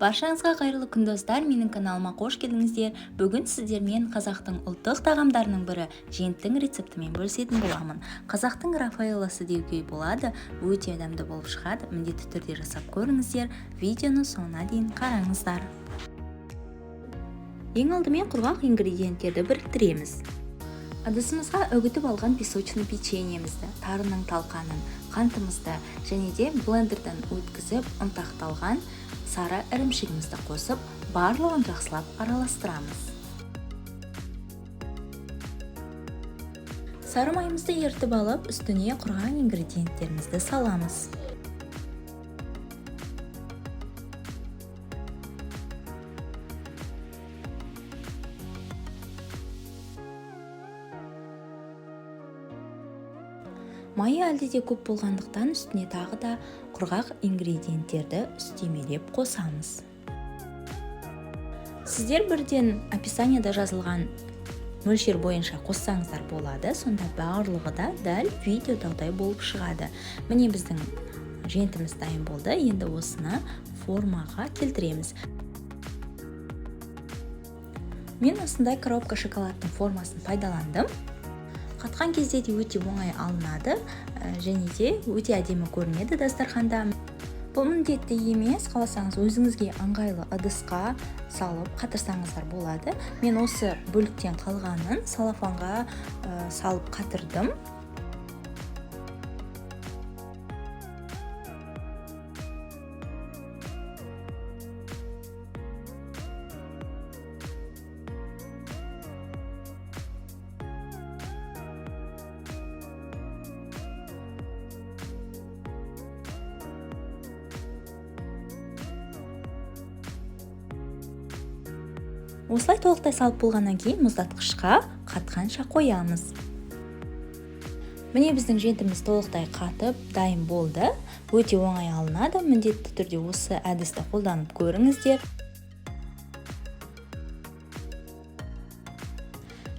Баршаңызға қайырлы күн, достар! Менің каналыма қош келдіңіздер. Бүгін сіздермен қазақтың ұлттық тағамдарының бірі жентің рецептімен бөлісетін боламын. Қазақтың рафаэллосы деуге болады, өте дәмді болып шығады. Міндетті түрде жасап көріңіздер. Видеоны соңына дейін қараңыздар. Ең алдымен құрғақ ингредиенттерді біріктіреміз. Ыдысымызға үгітіп алған песочный печеньемізді, тарының талқанын, қантымызды және де блендерден өткізіп ұнтақталған сары ірімшігімізді қосып, барлығын жақсылап араластырамыз. Сары майымызды ерітіп алып, үстіне құрғақ ингредиенттерімізді саламыз. Майы әлде де көп болғандықтан, үстіне тағы да құрғақ ингредиенттерді үстемелеп қосамыз. Сіздер бірден описанияда жазылған мөлшер бойынша қоссаңыздар болады, сонда барлығы да дәл видеодағыдай болып шығады. Міне, біздің жентіміз дайын болды. Енді осыны формаға келтіреміз. Мен осындай коробка шоколадтың формасын пайдаландым. Қатқан кезде де өте оңай алынады және де өте әдемі көрінеді дастарханда. Бұл міндетті емес, қаласаңыз, өзіңізге ыңғайлы ыдысқа салып қатырсаңыздар болады. Мен осы бөліктен қалғанын салафанға салып қатырдым. Осылай толықтай салып болғаннан кейін, мұздатқышқа қатқанша қоямыз. Міне, біздің жентіміз толықтай қатып дайын болды. Өте оңай алынады. Міндетті түрде осы әдісті қолданып көріңіздер.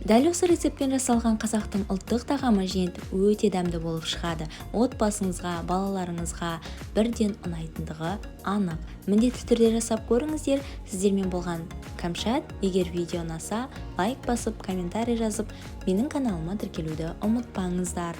Дәл осы рецептпен жасалған қазақтың ұлттық тағамы жент өте дәмді болып шығады. Отбасыңызға, балаларыңызға бірден ұнайтындығы анық. Міндетті түрде жасап көріңіздер. Сіздермен болған Кәмшат. Егер видео ұнаса, лайк басып, комментарий жазып, менің каналыма тіркелуді ұмытпаңыздар.